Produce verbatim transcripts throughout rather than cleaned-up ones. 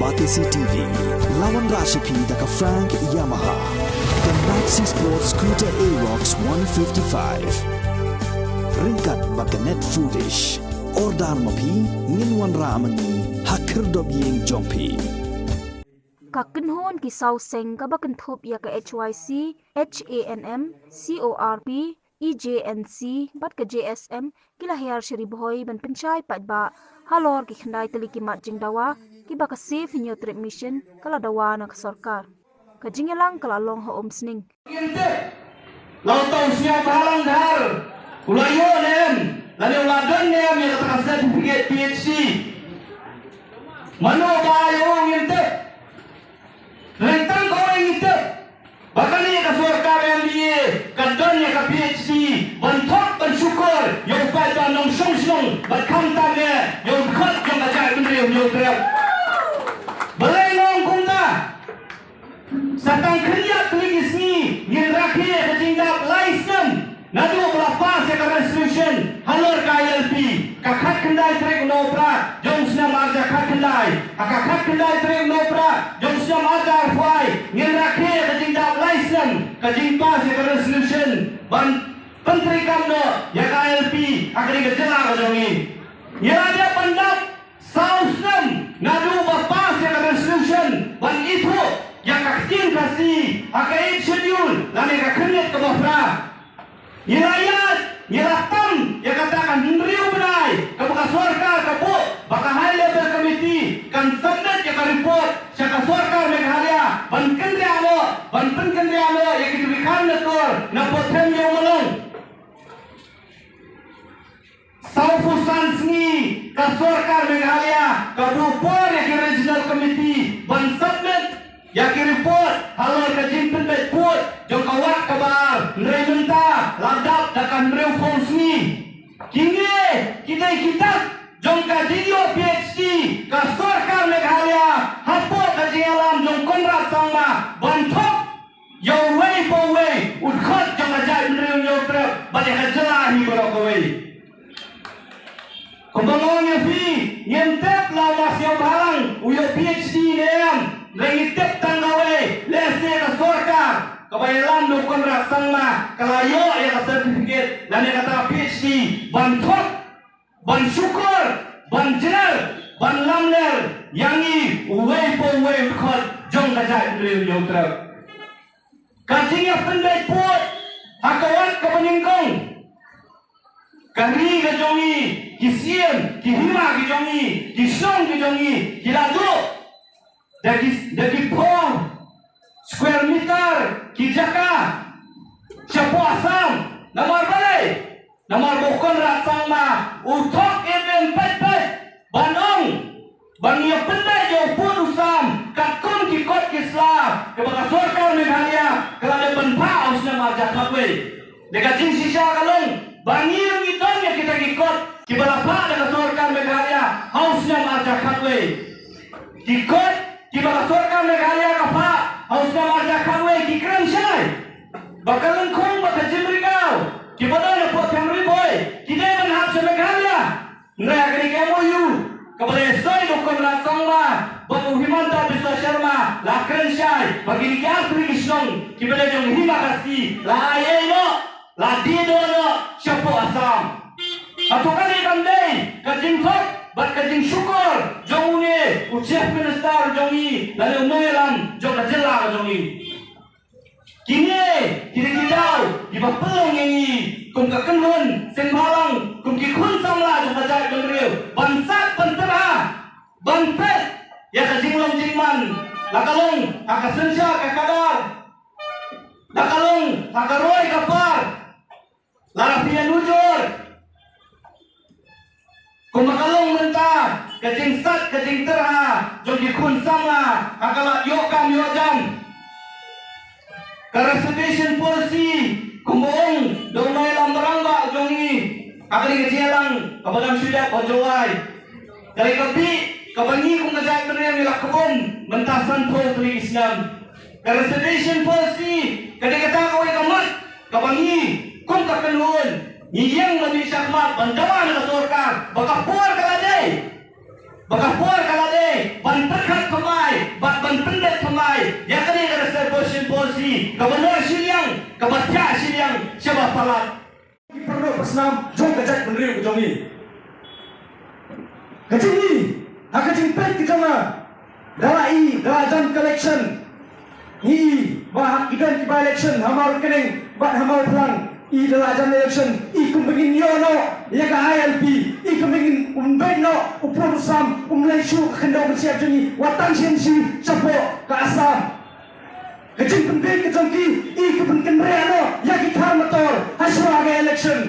Batesi T V, la wanrah sha phi da ka Frank Yamaha, ka Maxi Sport Scooter Aerox one fifty-five. Ryngkat bad ka Net Foodish. Order ma phi, ngin wanrah ma ngi ha khyrdop ïing jong phi. Ka kynhun ki saw seng kaba kynthup ïa ka H Y C, H A N M, C O R P, E J N C bad ka J S M ki la hiar sha Ri Bhoi ban pynshai paidbah halor ki khyndai tylli ki mat jingdawa kiba ka Save Hynñiewtrep Mission ka la dawa na ka sorkar. Ka jingïalang ka la long ha Umsning. Ngin tip, la u tau sñiaw bhalang dhar, u la ïoh ne em, lane u la don ne em ïa kata ka certificate P H D. Mano ba ïa u ngin tip. Hynrei tang kawei ngi tip ba kane ka sorkar M D A ka don ïa ka P H D ban thok ban shukor ïa u paidbah nongshong shnong bad khamtam ïa u dkhot jong ka jaitbynriew Hynñiewtrep. Balei nga ong kumta? Sa tang khyndiat tylli ki sngi ngin rakhe ïa ka jingdap lai snem. Naduh ba la pass ïa ka resolution halor ka I L P, ka khatkhyndai tarik u Nohprah jong u snem arhajar khatkhyndai, ha ka khatkhyndai tarik u Nohprah jong u snem arhajar arphew, ngin rakhe ïa ka jingdap lai snem, ka jingpass ïa ka resolution ban pyntreikam noh ïa ka I L P ha kane ka jylla ka jong ngi. Ngi la dep ban dap saw snem naduh ba pass ïa ka resolution ban ithuh ïa ka ktien Khasi ha ka Eighth Schedule lane ka khyrnit kaba phra. Ngi la ïaid, ngi la tam ïa kata ka hynriew bnai kaba ka sorkar ka buh ba ka High Level Committee kan submit ïa ka report sha ka sorkar Meghalaya ban kynriah noh, ban pynkynriah noh ïa ki tyrkhong na kor na Pyrthei Mawlong. Sawphew san sngi ka sorkar Meghalaya ka buh por ïa ki Regional Committee ban submit ïa ki report halor ka jingpynbeit pud jong ka wat kaba ar, hynrei mynta la dap da ka hynriewphew sngi. Kine ki dei ki dak jong ka jingïoh P H D ka sorkar Meghalaya hapoh ka jingïalam jong Conrad Sangma ban thok ïa uwei pa uwei u dkhot jong ka jaitbynriew Hynñiewtrep bad ïa ka jylla hi baroh kawei. Kumba nga ong ïa phi, ngim tip la u Sniawbhalang u ïoh P H D ne em, hynrei ngi tip tang kawei, lehse ka sorkar kaba ïalam da u Conrad Sangma ka la ïoh ïa ka certificate lane kata ka P H D ban thok, ban shukor, ban jngar, ban lamler ïa ngi uwei pa uwei u dkhot jong ka jaitbynriew Hynñiewtrep. Ka jingïapynbeit pud ha ka wat kaba nyngkong. Ka ri ka jong ngi, ki siem, ki hima ki jong ngi, ki shnong ki jong ngi ki la duh da ki, da ki phew square meter ki jaka shapoh Assam. Namar balei? Namar ba u Conrad Sangma u thok im im peit peit ban ong ba ngi ïapynbeit ïa u pud u sam katkum ki kot ki sla kiba ka sorkar Meghalaya ka la dep ban phah ha u snem arhajar khatwei. Te ka jingshisha ka long ba ngi ruh ngi don ïa kita ki kot kiba la phah da ka sorkar Meghalaya ha u snem arhajar khatwei. Ki kot kiba ka sorkar Meghalaya ka phah ha u snem arhajar khatwei ki kren shai ba ka Lyngkhung bad ka Jymrigaw kiba don hapoh Themriwbhoi ki dei ban hap sha Meghalaya. Hynrei ha kane ka M O U kaba la ïasoi da u Conrad Sangma bad u Himanta Biswa Sharma la kren shai ba kine ki artylli ki shnong kiba dei jong ka hima Khasi la ai ei noh, la die doh noh shapoh Assam. Hato kane kam dei ka jingthok bad ka jingshukor jong une u Chief Minister jong ngi lane u nongïalam jong ka jylla ka jong ngi? Kine ki dei ki daw kiba pynlong ïa ngi kum ka kynhun seng bhalang, kum ki khun samla jong ka jaitbynriew ban sat ban tyrha ban peit ïa ka jinglong jingman, la ka long ha ka synshar ka khadar, la ka long ha ka roi ka par. Lada phi ïanujor kumba ka long mynta ka jingsat ka jingtyrha jong ki khun samla ha ka lad ïoh kam ïoh jam. Ka reservation policy kumba ong da u nongïalam rangbah jong ngi ha kane ka jingïalang kaba dang shu dep ha Jowai. Ka dei ka bih kaba ngi kum ka jaitbynriew ngi la kbum mynta sanphew tylli ki snem. Ka reservation policy ka dei kata kawei ka mat kaba ngi kum ka kynhun ngi ïeng ban ïa shakhmat ban dawa na ka sorkar ba ka por ka la dei, ba ka por ka la dei ban pyrkhat kynmaw Pynbeit thymmai ïa kane ka reservation policy kaba noh shiliang, kaba thiah shiliang shaba palat. Ki paralok parsnam jong ka jaitbynriew ka jong ngi. Ka jong ngi, ha ka jingpeit ka jong nga, da la i, da la jan ka election. Ngi i ba ha ki don ki by-election ha Mawryngkneng bad ha Mawphlang, i da la jan election, i kumba ngin ïoh noh ïa ka I L P, i kumba ngin ym beit noh u pud u sam, ym leit shuh ka khyndew ka shyiap jong ngi wat tang shisien shi shapoh ka Assam. Ka jingpynbeit ka jong ki i ka pynkynriah noh ïa ki thar motor ha shuwa ka election.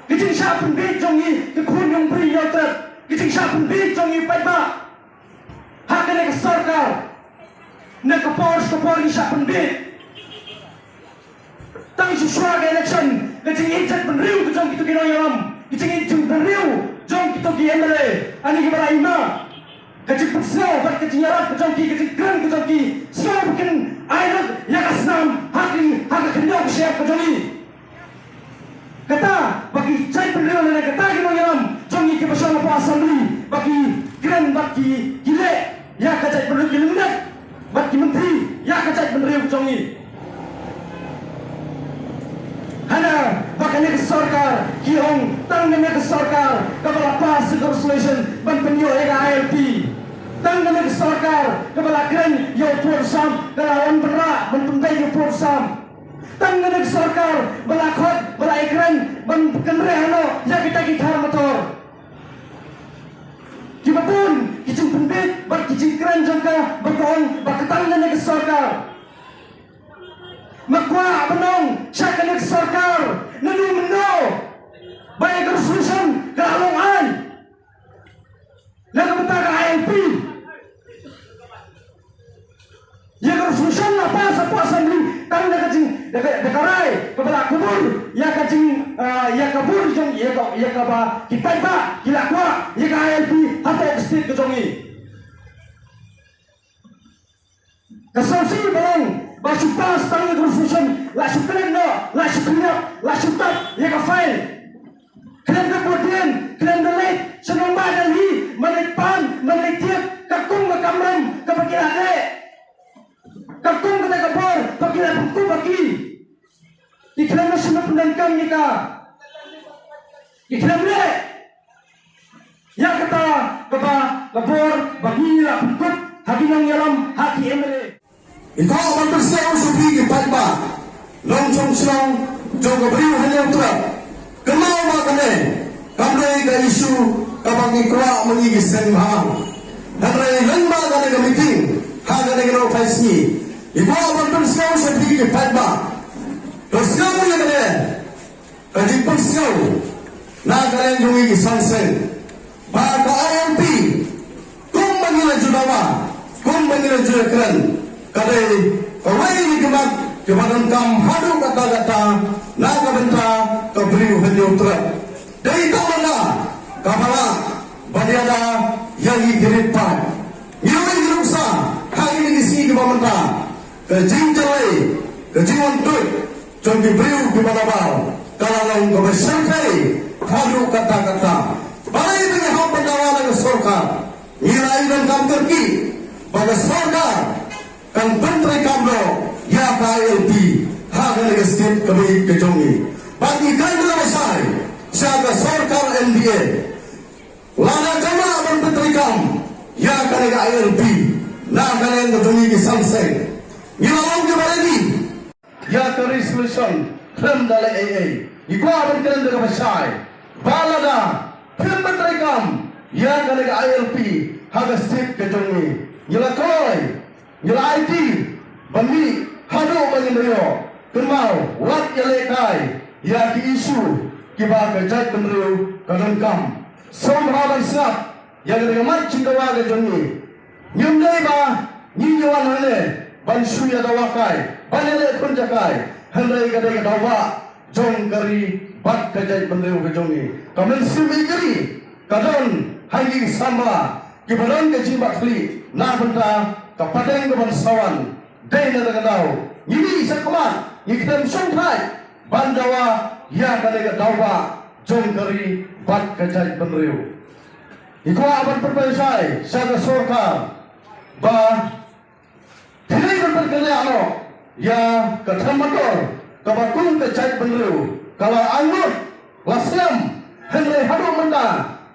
Ka jingshah pynbeit jong ngi ka khun jong u briew Hynñiewtrep, ka jingshah pynbeit jong ngi paidbah ha kane ka sorkar. Na ka por sha ka por ngi shah pynbeit. Tang shuwa ka election, ka jingïeit jaitbynriew ka jong kito ki nongïalam, ka jingïeit jaitbynriew jong kito ki M L A, ani kiba la i ma. Ka jingpynsngew bad ka jingïarap ka jong ki, ka jingkren ka jong ki, sngewbha kin ai lut ïa ka snam ha ki, ha ka khyndew ka shyiap ka jong ngi. Kata ba ki jaitbynriew lane kata ki nongïalam jong ngi kiba shong hapoh Assembly ba ki kren bad ki, ki leh ïa ka jaitbynriew, ki lyndet bad ki myntri ïa ka jaitbynriew jong ngi. Hana ba kane ka sorkar ki ong tang kane ka sorkar kaba la pass ka resolution ban pynïoh ïa ka I L P. Tang kane ka sorkar kaba la kren ïa u pud u sam, ka la wan bynrah ban pynbeit ïa u pud u sam. Tang kane ka sorkar ba la khot, ba la ïakren ban pynkynriah noh ïa kita ki thar motor. Kiba bun ki jingpynbeit bad ki jingkren jong ka ba ka ong ba ka tang kane ka sorkar. Ma kwah ban ong sha kane ka sorkar naduh mynno ba ïa ka resolution ka la long aiñ. Na ka bynta ka I L P. Ïa ka resolution la pass hapoh Assembly tang da ka jing, da ka, da ka rai kaba la kubur ïa ka jing, ah, ïa ka bor jong, ïa ka, ïa kaba ki paidbah ki la kwah ïa ka I L P hapoh ka state ka jong ngi. Ka sawsih ba long ba shu pass tang ïa ka resolution, la shu klet noh, la shu kynjat, la shu tap ïa ka file. Khlem da bud dien, khlem da leit sha nongbah Delhi, man leit pan, man leit tiek, katkum ka kamram kaba ki la leh, katkum kata ka bor ba ki la pynkup ha ki. Ki khlem leh, shu pyndonkam ïa ka. Ki khlem leh ïa kata kaba, ka bor ba ngi la pynkup ha ki nongïalam, ha ki M L A. Ngi kwah ban pynsngew sha phi ki paidbah nongshong shnong jong ka Bri u Hynñiewtrep. Kynmaw ba kane kam dei ka issue kaba ngi kwah ma ngi ki seng bhalang. Hynrei lyngba kane ka meeting ha kane ka notice ngi, ngi kwah ban pynsngew sha phi ki paidbah. Pynsngew ïa kane ka jingpynsngew na ka liang jong ngi ki seng seng ba ka I L P kumba ngi la ju dawa, kumba ngi la ju kren, ka dei kawei na ki mat kiba donkam haduh katta katta na ka bynta ka Bri u Hynñiewtrep. Dei tang manda kaba lah ban ïada ïa ngi ki rit paid. Ngi ruh ngi nuksa ha kine ki sngi kiba mynta ka jingjyllei, ka jingwan tuid jong ki briew kiba la baw ka la long kaba shyrkhei haduh katta katta. Balei ba ngi hap ban dawa na ka sorkar? Ngi la ïoh donkam kyrkieh ba ka sorkar kan pyntreikam noh ïa ka I L P ha kane ka state kaba ïeit ka jong ngi. Bad ngi kren kaba shai sha ka sorkar M D A. Lada kam lah ban pyntreikam ïa kane ka I L P na ka liang ka jong ngi ki seng seng, ngi la long kiba ready ïa ka resolution khlem da leh ei ei. Ngi kwah ban kren da kaba shai ba lada phim pyntreikam ïa kane ka I L P ha ka state ka jong ngi, ngi la kloi, ngi la aiti ban mih haduh ba ngin da ïoh. Kynmaw, wat ïalehkai ïa ki issue kiba ka jaitbynriew ka donkam. Sngewbha ban sngap ïa kane ka mat jingdawa ka jong ngi. Ngim dei ba ngi ngi wan hangne ban shu ïa dawa kai, ban ïaleh khun jaka, hynrei ka dei ka dawa jong ka ri bad ka jaitbynriew ka jong ngi. Ka mynsiem ïeit ka ri ka don ha ngi ki samla kiba don ka jingbatkhlieh na bynta ka pateng kaban sa wan. Dei na kata ka daw ngi mih shakhmat, ngi khlem shongthait ban dawa ïa kane ka dawa jong ka ri bad ka jaitbynriew. Ngi kwah ban pynpaw shai sha ka sorkar ba Kynriah noh ïa ka tram motor kaba kum ka jaitbynriew ka la angnud la slem, hynrei haduh mynta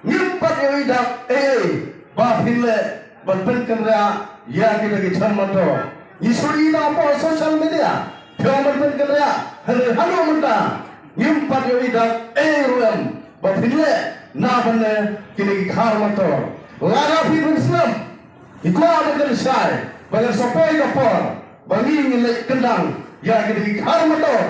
ngim pat ïohi dak ei ei ba phin leh ban pynkynriah ïa kita ki tram motor. Ngi shu ïohi da hapoh social media phi ong ban pynkynriah, hynrei haduh mynta ngim pat ïohi dak ei ei ruh em ba phin leh na ban leh kine ki car motor. Lada phi pynslem, ngi kwah ban kynshai ba ngan sa poi ka por ba ngi ngin leit kyndang ïa kine ki car motor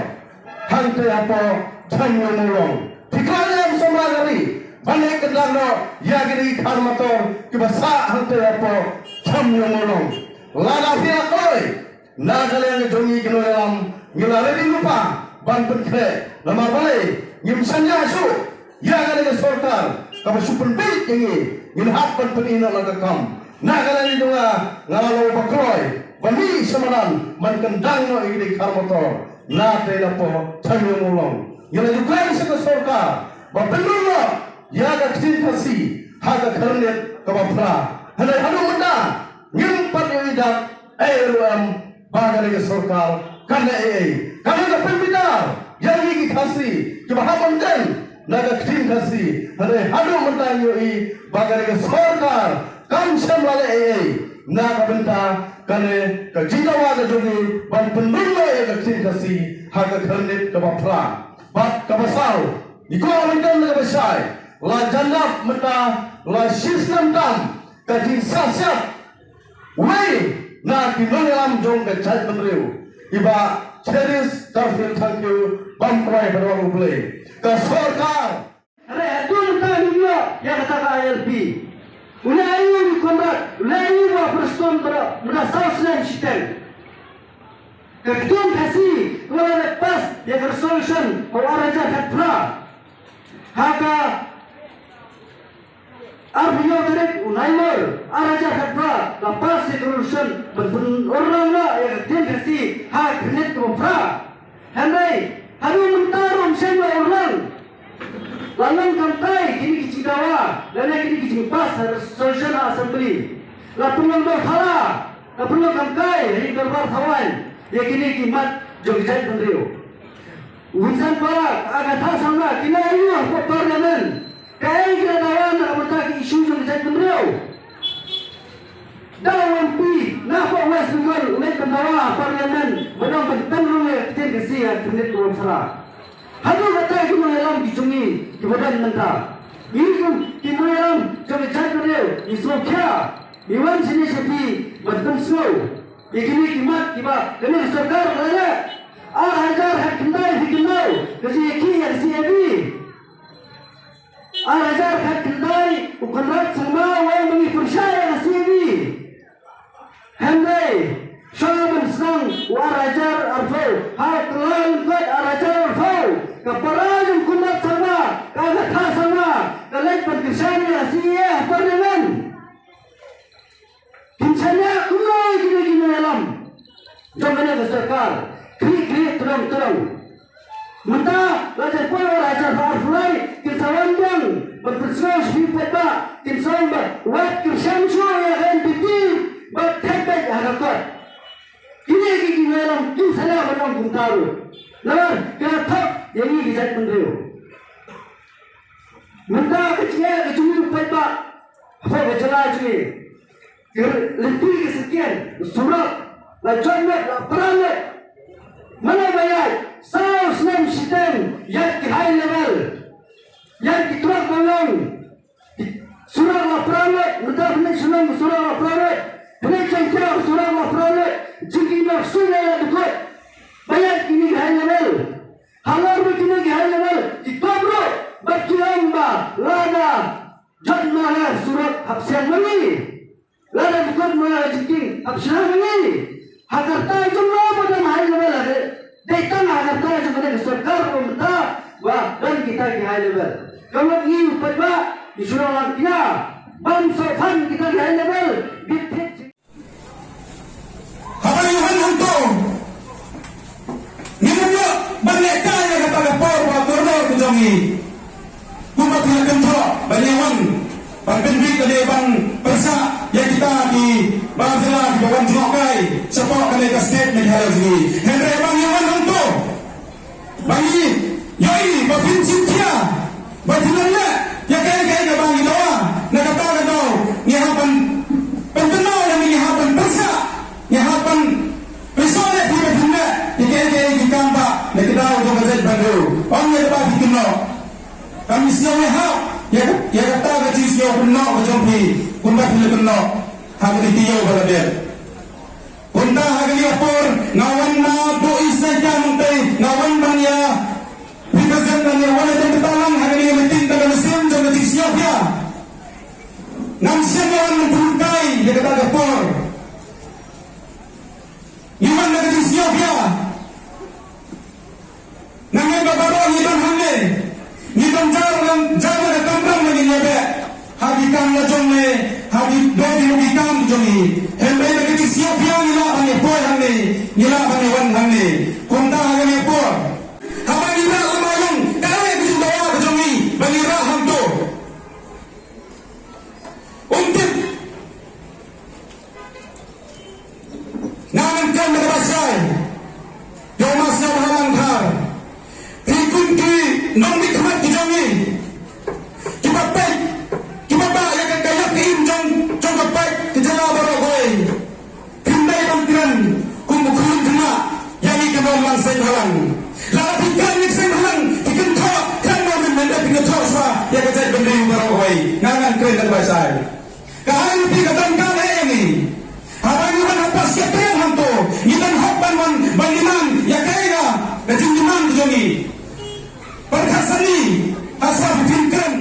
hangtei hapoh Chamïew Mawlong. Phi kwah ne em Samla Gari ban leit kyndang noh ïa kine ki car motor kiba sah hangtei hapoh Chamïew Mawlong? Lada phi la kloi, na ka liang jong ngi ki nongïalam ngi la ready lypa ban pynkhreh, namar balei? Ngim shaniah shuh ïa kane ka sorkar kaba shu pynbieit ïa ngi, ngin hap ban pyni noh la ka kam. Na ka liang jong nga, nga la long ba kloi ban mih sha madan ban kyndang noh ïa kine ki car motor na tei na poh Chamïew Mawlong. Ngi la ju kren sha ka sorkar ba pynlong noh ïa ka ktien Khasi ha ka khyrnit kaba phra. Hynrei haduh mynta ngim pat ïohi dak ei ei ruh em ba kane ka sorkar kan leh ei ei. Kane ka pynbitar ïa ngi ki Khasi kiba hap ban kren na ka ktien Khasi. Hynrei haduh mynta ngi ïohi ba kane ka sorkar kam shym la leh ei ei na ka bynta kane ka jingdawa ka jong ngi ban pynrung noh ïa ka ktien Khasi ha ka khyrnit kaba phra. Bad kaba saw, ngi kwah ban kren na kaba shai, la jan dap mynta la shisnem tam ka jingsah siat wei na ki nongïalam jong ka jaitbynriew, i Bah Cherish Garfield Thangkhiew, bam kwai ba don U Blei. Ka sorkar. Hynrei haduh mynta ngim ïoh ïa kata ka I L P. U la ïoh u Conrad, u la ïoh u Bah Prestone, ba mynta saw snem shiteng. Ka ktien Khasi ka la leit pass ïa ka resolution ha u ar hajar khatphra. Ha ka arphew tarik u Naimur ar hajar khatphra la pass ïa ka resolution ban pynurlong noh ïa ka ktien Khasi ha ka khyrnit kaba phra. Hynrei haduh mynta ruh ym shym la urlong. La long kamkai kine ki jingdawa lane kine ki jingpass ha resolution ha Assembly. La pynlong dohkha, la pynlong kamkai ha ki dorbar thawaiñ ïa kine ki mat jong ki jaitbynriew. Vincent Palak, Agatha Sangma, ki la ïoh ha Parliament. Kaei ki la dawa na ka bynta ki issue jong ki jaitbynriew? Da u M P na ka West Bengal u leit ban dawa ha Parliament ban ong ban pynrung ïa ka ktien Khasi ha ka khyrnit kaba phra. Haduh katta ki nongïalam ki jong ngi kiba don mynta. Ngi kum ki nongïalam jong ka jaitbynriew ngi sngewkhia, ngi wan shane sha phi ban pynsngew ïa kine ki mat kiba kane ka sorkar ka la leh. Ar hajar khatkhyndai phi kynmaw ka jingïakhih ïa ka C A B. Ar hajar khatkhyndai u Conrad Sangma u ong ba ngi pyrshah ïa ka C A B. Hynrei sha mynsngi u ar hajar arphew, ha u kylla lyngkot ar hajar arphew, ka para jong u Conrad Sangma, ka Agatha Sangma, ka leit ban kyrshan ïa ka C A A ha Parliament. Kin shaniah kumno ïa kine ki nongïalam jong kane ka sorkar? Khlieh khlieh, tdong tdong. Mynta la jan poi ar hajar arphew lai, kin sa wan biang ban pynsngew sha phi paidbah, kin sa wan bad wat kyrshan shuh ïa ka N P P bad thep beit ha ka kot. Kine ki nongïalam kin sa lah ban ong kumta ruh, namar ki la thok ïa ngi ki jaitbynriew. Mynta ka jingeh ka jong ngi paidbah hapoh ka jylla jong ngi. Ka lynti ka sakian, surok la jot lut, la pra lut. Mano ba ïaid? Saw snem shiteng ïaid ki high level, ïaid ki trok bawang. Surok la pra lut, mynta pynleit shnong surok la pra lut, pynleit jaiñtia surok la pra lut. Jingkynnoh shuh ïa la dukut ba ïaid kine ki high level. Halor ba kine ki high level ki kop ruh bad ki ong ba lada jot ma nga surok hap siang ma ngi, lada dukut ma nga jingkieng hap shna ma ngi. Ha ka rta jong nga ba don high level, ha ka, dei tang ha ka rta jong kane ka sorkar ba mynta ba don kita ki high level. Ka mut ngi u paidbah ngi shu long lang kñia ban sohphan kita ki high level. Bit thik. Haba ngi wan hangto, ngim ïoh ban leh kai ïa kata ka por ba kordor ka jong ngi. Kumba phi la kynthoh ba ngi wan ban pynbieit lane ban pyrshah ïa kita ki bar jylla ki Wan jngohkai shapoh kane ka state Meghalaya jong ngi. Hynrei ba ngi wan hangto ba ngi ïohi ba phin shim khia ba phin leh ïa kaei kaei kaba ngi dawa. Na kata ka daw ngi hap ban pynkynmaw lane ngi hap ban pyrshah, ngi hap ban pyrshah leh phi ba phin leh ïa kaei kaei ki kam ba na ka daw jong ka jaitbynriew. Ym ïa kaba phi kynnoh. Kam sngewbha ïa, ïa kata ka jingsngewkynnoh ka jong phi kumba phi la kynnoh ha kane ka taïew ba la dep. Kumta ha kane ka por nga wan na North East Jaintia Nongtei, nga wan ban ïa represent lane wan ïa jong ka talang ha kane ka meeting da ka mynsiem jong ka jingsngewkhia. Ngam shym wan ban pynlong kai ïa kata ka por. Ngi wan da ka jingsngewkhia. Nangne ba baroh ngi don hangne, ngi don jar, jar na ka kamram ba ngin ïabeh ha ki kam la jong ngi, ha ki, don ki kam jong ngi. Hynrei da ka jingsngewkhia ngi lah ban ïa poi hangne, ngi lah ban ïa wan hangne. Kumta ha kane ka por, haba ngi rah lem aïom, kaei ka jingdawa ka jong ngi ba ngi rah hangto? Ym tip. Nga ngan kren da kaba shai ïa u Master Bhalang Dhar. Phi kum ki nongmihkhmat ki jong ngi, kiba peit, kiba bah ïa ka ïap ka im jong, jong ka paid ka jylla baroh kawei. Phim dei ban kren kum u khlun khynnah ïa ngi ki nong lang seng bhalang. Lada phi kren ïa ki seng bhalang, phi kynthoh, kren noh mynta, phi kynthoh shuwa ïa ka jaitbynriew baroh kawei. Nga ngan kren da kaba shai. Ka ai ruh phi ka donkam eh ïa ngi. Haba ngi wan ha Pass Kyrteng hangto, ngi dohnud ban wan ban demand ïa kaei ka, ka jingdemand ka jong ngi. Pyrkhat sani, ha shuwa phi phin kren,